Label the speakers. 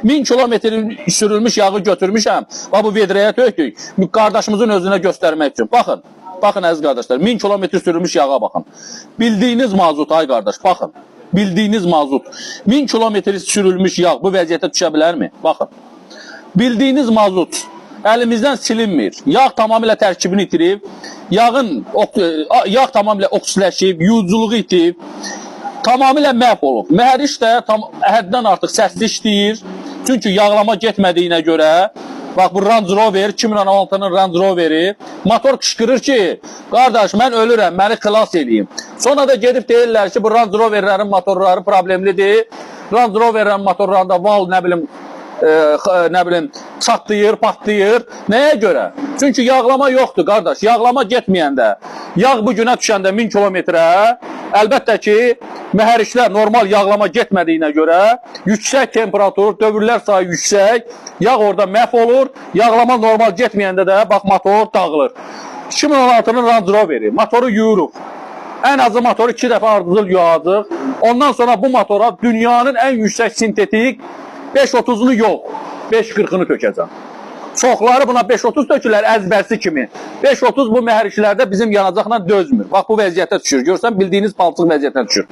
Speaker 1: 1000 kilometr sürülmüş yağı götürmüşəm. Bax bu vedrəyə tökdük. Qardaşımızın özünə göstərmək üçün. Baxın. Baxın əziz qardaşlar, 1000 kilometr sürülmüş yağa baxın. Bildiyiniz mazut ay qardaş, baxın. Bildiyiniz mazut. 1000 kilometr sürülmüş yağ bu vəziyyətə düşə bilərmi? Baxın. Bildiyiniz mazut əlimizdən silinmir. Yağ tamamilə tərkibini itirib, yağın yağ tamamilə oksitləşib, yuyuculuğu itib, tamamilə məhv olub. Məhəriş də tam həddən artıq səsli işləyir. Çünki yağlama getmədiyinə görə, bax bu Range Rover 2016-nın Range Roveri motor qışqırır ki, qardaş mən ölürəm, məni xilas eləyin. Sonra da gedib deyirlər ki, bu Range Roverlərin motorları problemlidir. Range Roverlərin motorlarında val nə bilim nə bilim çatlayır, patlayır. Nəyə görə? Çünki yağlama yoxdur qardaş. Yağlama getməyəndə, yağ bu günə düşəndə 1000 kilometrə, əlbəttə ki, məhərriklər normal yağlama getmədiyinə görə yüksək temperatur, dövrlər sayı yüksək, yağ orada məhv olur. Yağlama normal getməyəndə də bax motor dağılır. 2016-nın Range Roveri, motoru yuyuruq. Ən azı motoru 2 dəfə ardıcıl yuyacaq. Ondan sonra bu motora dünyanın ən yüksək sintetik 5.30-unu yox, 5.40-ını tökəcəm. Çoxları buna 5.30 tökürlər əzbərsi kimi. 5.30 bu məhərriklərdə bizim yanacaqla dözmür. Bax bu vəziyyətə düşür. Görsən bildiyiniz palçıq vəziyyətinə düşür.